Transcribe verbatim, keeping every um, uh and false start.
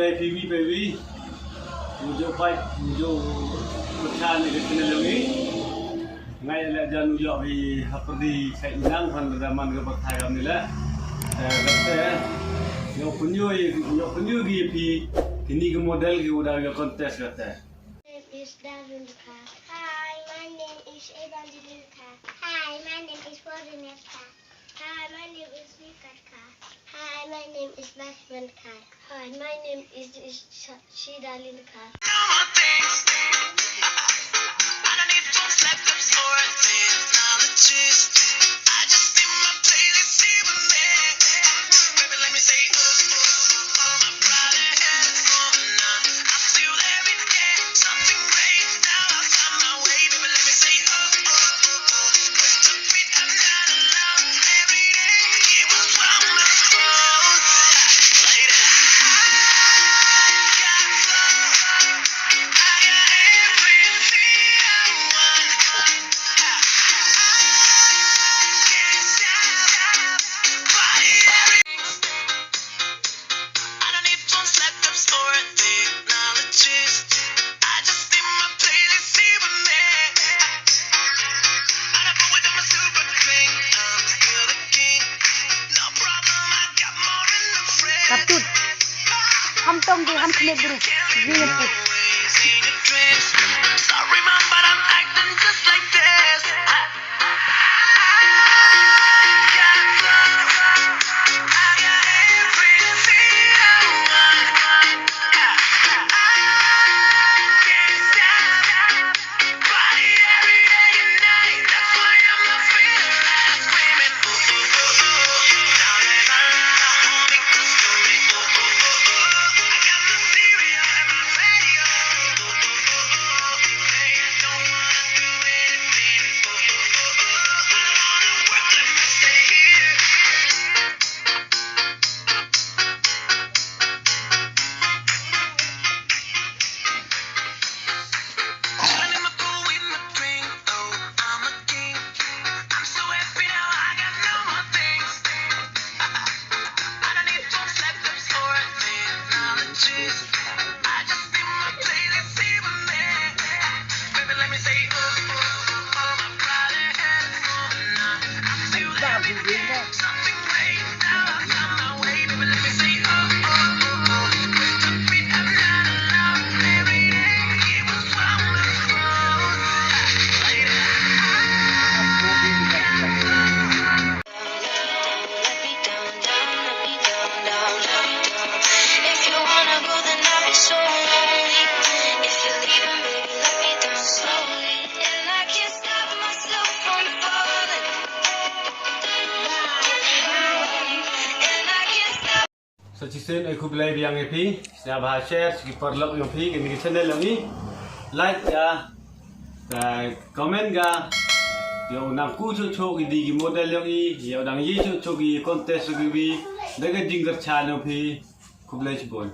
Phi wi phi wi. Ujo pai ujo pyrchan ni kene lewi. Ngai le jan ujo hi hapdi sai inang pan da man ga pyrthai kam ni le. Eh, kate yo punyo yo punyo gi phi kini ki model ki udah yo contest kate. Name is Darwin Kar. Hi, my name is Evangeline Kar. Hi, my name is Warren Kar. Hi, my name is Mika Kar. Hi, my name is Basman Kar. Hi, my name is, is Sh- Shidalin Kar. Katut. Ham tong di ham khmet bru. Jing pu. Sa chisien ai khublei biang ïa phi. Sngewbha share sha ki paralok ïong phi kane ka channel ïong i. Like ïa ka comment ga. Ïa u nang ku chuh chuh ki di ki model ïong i, ïa u nang ïa chuh chuh ki contest ïong i. Da ka jingkyrchan ïong phi. Khublei shibun.